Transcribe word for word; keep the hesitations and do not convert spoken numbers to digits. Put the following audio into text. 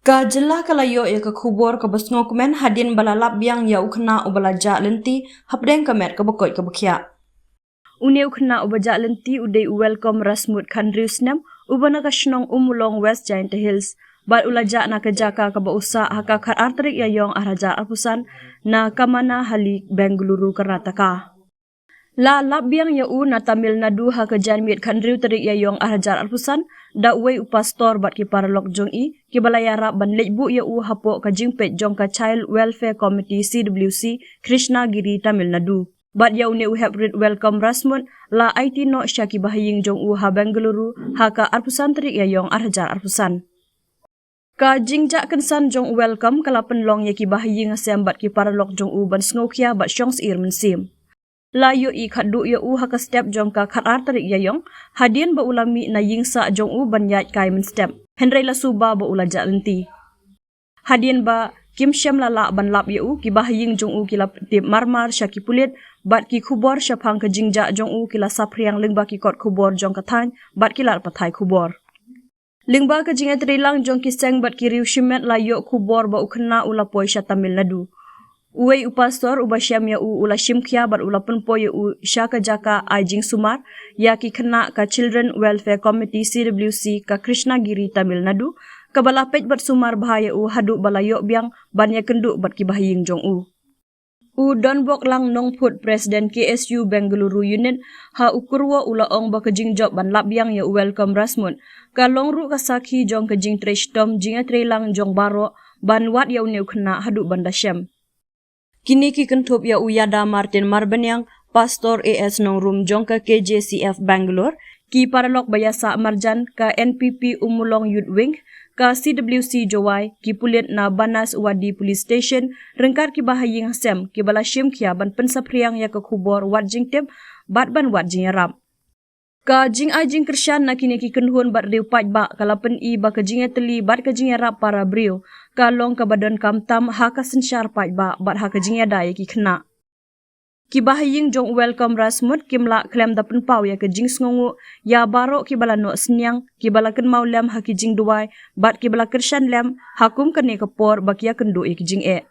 Ka jylla ka la ïoh ïa ka khubor kaba sngewkmen hadien ba la lap biang ïa u khynnah uba la jah lynti hapdeng ka met kaba koit kaba khiah. Une u khynnah uba jah lynti u dei u Welcome Rasmut khathynriew snem, uba na ka shnong Ummulong, West Jaintia Hills, bad u la jah na ka jaka kaba u sah ha ka khatar tarik Ïaïong arhajar arphew san na Kamanahalli, Bengaluru, Karnataka. La lap biang ïa u na Tamil Nadu ha ka janmiet khathynriew tarik Ïaïong arhajar arphew san da uwei u pastor bad ki paralok jong i, kiba la ïarap ban leit buh ïa u hapoh ka jingpeit jong ka Child Welfare Committee, C W C, Krishnagiri, Tamil Nadu. Bad ïa une u heprit Welcome Rasmut la aiti noh sha ki bahaïing jong u ha Bengaluru ha ka arphew san tarik Ïaïong arhajar arphew san. Ka jingjah kynsan jong u Welcome ka la pynlong ïa ki bahaïing hasem bad ki paralok jong u ban sngewkhia bad shong syier mynsiem. La ïohi khatduh ïa u ha ka step jong ka khatar tarik Ïaïong, hadien ba u la mih na ïing sah jong u ban ïaid kai mynstep, hynrei la suba ba u la jah lynti. Hadien ba kim shym la lah ban lap ïa u, ki bahaïing jong u ki la tip marmar sha ki pulit, bad ki khubor shaphang ka jingjah jong u ki la saphriang lyngba ki kot khubor jong ka thaiñ bad ki lad pathai khubor. Lyngba ka jingïatreilang jong ki seng bad ki riew shimet la ïoh khubor ba u khynnah u la poi sha Tamil Nadu. Uwei u pastor uba shem ïa u u la shimkhia bad u la pynpoi ïa u sha ka jaka ai jingsumar ïa ki khynnah ka Children Welfare Committee, C W C, ka Krishnagiri, Tamil Nadu, kaba la peit bad sumar bha ïa u haduh ba la ïoh biang ban ïakynduh bad ki bahaïing jong u. U Donboklang Nongphut, President K S U Bengaluru Unit, ha u kyrwoh u la ong ba ka jingjop ban lap biang ïa u Welcome Rasmut ka long ruh ka sakhi jong ka jingtrei shitom jingïatreilang jong baroh ban wad ïa une u khynnah haduh ban da shem. Kine ki kynthup ïa u Ïada Martin Marbaniang, Pastor A S Nongrum jong ka K J C F Bangalore, ki paralok ba ïasah marjan ka N P P Ummulong Youth Wing, ka C W C Jowai, ki pulit na Banaswadi Police Station, ryngkat ki bahaïing hasem kiba la shimkhia ban pynsaphriang ïa ka khubor wad jingtip bad ban wad jingïarap. Ka jingai jingkyrshan na kine ki kynhun bad riew paidbah ka la pyni ba ka jingïatylli bad ka jingïarap para briew ka long kaba donkam tam ha ka synshar paidbah bad ha ka jingïada ïa ki khynnah. Ki bahaïing jong u Welcome Rasmut kim lah khlem da pynpaw ïa ka jingsngewnguh ïa baroh kiba la noh synñiang, kiba la kynmaw lem ha ki jingduwai bad kiba la kyrshan lem ha kum kane ka por ba ki ïakynduh ïa ki jingeh.